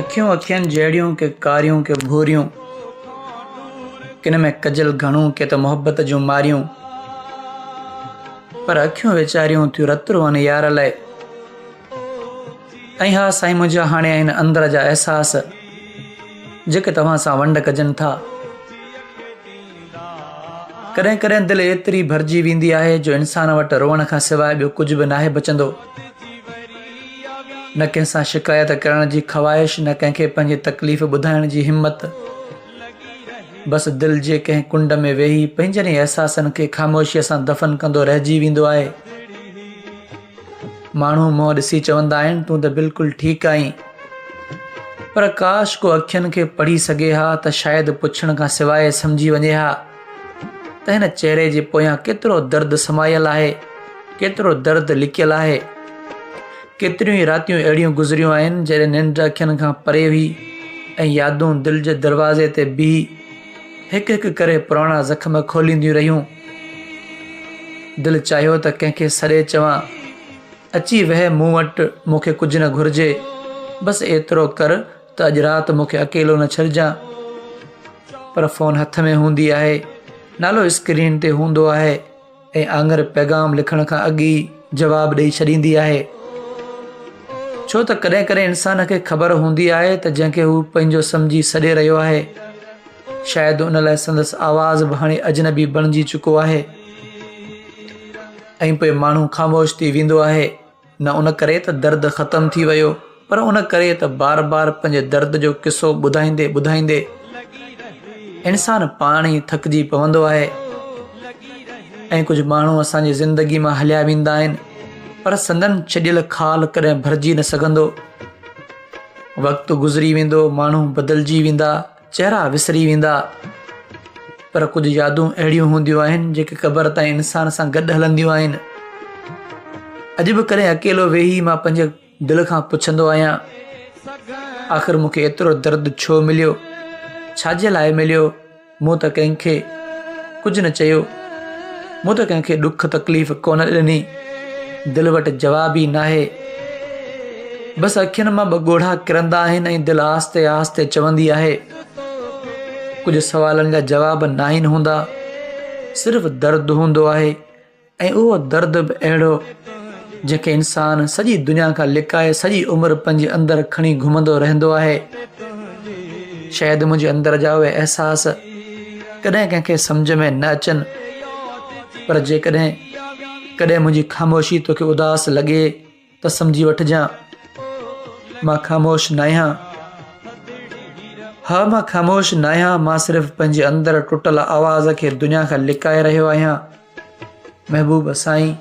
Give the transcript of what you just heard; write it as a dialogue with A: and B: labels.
A: اکيون اکين جهڙيون ڪي ڪاريون ڪي ڀوريون، ڪن ۾ ڪجل گهڻو ڪي ته محبت جون ماريون، پر اکيون ويچاريون ٿيون رت روئن يار لئه. ۽ ها سائين منهنجا هاڻي آهن اندر جا احساس جيڪي توهان سان ونڊ ڪجن ٿا. ڪڏهن ڪڏهن دل ايتري ڀرجي ويندي آهي جو انسان وٽ روئڻ کان سواء ٻيو ڪجهه به ناهي بچندو. نه ڪنهن سان شڪايت ڪرڻ جي خواهش نه ڪنهن کي پنهنجي تڪليف ٻڌائڻ جي همت. بس دل جي ڪنهن ڪنڊ ۾ ويهي پنهنجن ئي احساسن کي خاموشيء سان دفن ڪندو رهجي ويندو آهي. ماڻهو منهن ڏسي چوندا آهن تون ته بلڪل ٺيڪ آهين. پر ڪاش ڪو اکين کي پڙهي سگهي ها ته شايد پڇڻ کان سواء سمجهي وڃي ها ته هن چهري جي پويان ڪيترو درد سمايل آهي، ڪيترو درد لڪيل آهي. ڪيتريون ئي راتيون اهڙيون گذريون آهن جڏهن ننڊ اکين کان پري هئي ۽ يادون دل جي دروازي تي بيهي هڪ هڪ ڪري پراڻا زخم کولينديون رهيون. دل چاهيو ته ڪنهن کي سڏي چوان، اچي ويهه مون وٽ، مون کي ڪجهه نه گهرجي، بس ايترو ڪر ته اڄ رات مون کي اڪيلو نه ڇڏجان. پر فون هٿ ۾ هوندي آهي، نالو اسڪرين تي هوندو آهي ۽ آڱر پيغام لکڻ کان اڳ ئي جواب ڏئي ڇڏيندي آهي. ڇو ته ڪڏهن ڪڏهن انسان کي خبر هوندي آهي ته جنهن کي هو پنهنجو سمجهي سڏي رهيو آهي، شايد ان لاء سندس آواز به هاڻي اجنبي بڻجي چڪو آهي ۽ پوء ماڻهو خاموش ٿي ويندو آهي، نه ان ڪري ته درد ختم ٿي ويو پر ان ڪري ته بار بار پنهنجي درد جو قصو ٻڌائيندي ٻڌائيندي انسان پاڻ ئي ٿڪجي پوندو آهي ۽ ڪجهه ماڻهو اسان جي زندگي مان هليا ويندا آهن پر سندن ڇڏيل خال ڪڏهن ڀرجي نه سگهندو. وقت گذري ويندو، ماڻهو بدلجي ويندا، چهرا وسري ويندا، پر ڪجهه يادون اهڙيون هونديون آهن جيڪي قبر تائين انسان سان گڏ هلنديون آهن. اڄ به ڪڏهن اڪيلو ويهي مان پنهنجي دل کان پڇندو آهيان، آخر مون کي ايترو درد ڇو مليو؟ ڇا جي لاء مليو؟ مون ته ڪنهن کي ڪجهه نه چيو، مون ته ڪنهن کي ڏک تڪليف ڪونه ڏني، دل وٽ جواب ئي ناهي. بس اکين مان ٻه ڳوڙها ڪرندا آهن ۽ دل آهستي آهستي چوندي آهي، ڪجهه سوالن جا جواب ناهن هوندا، صرف درد هوندو آهي. ۽ اهو درد به اهڙو جنهن کي انسان سڄي دنيا کان لڪائي سڄي عمر پنهنجي اندر کڻي گهمندو رهندو آهي. شايد منهنجي اندر جا اهي احساس ڪڏهن ڪنهن کي سمجهه ۾ نه اچن پر جيڪڏهن ڪڏهن منهنجي خاموشي توکي اداس لڳي ته سمجهي وٺجان مان خاموش ناهيان. ها مان خاموش ناهيان مان صرف پنهنجي اندر ٽٽل آواز کي دنيا کان لڪائي رهيو آهيان. محبوب سائين!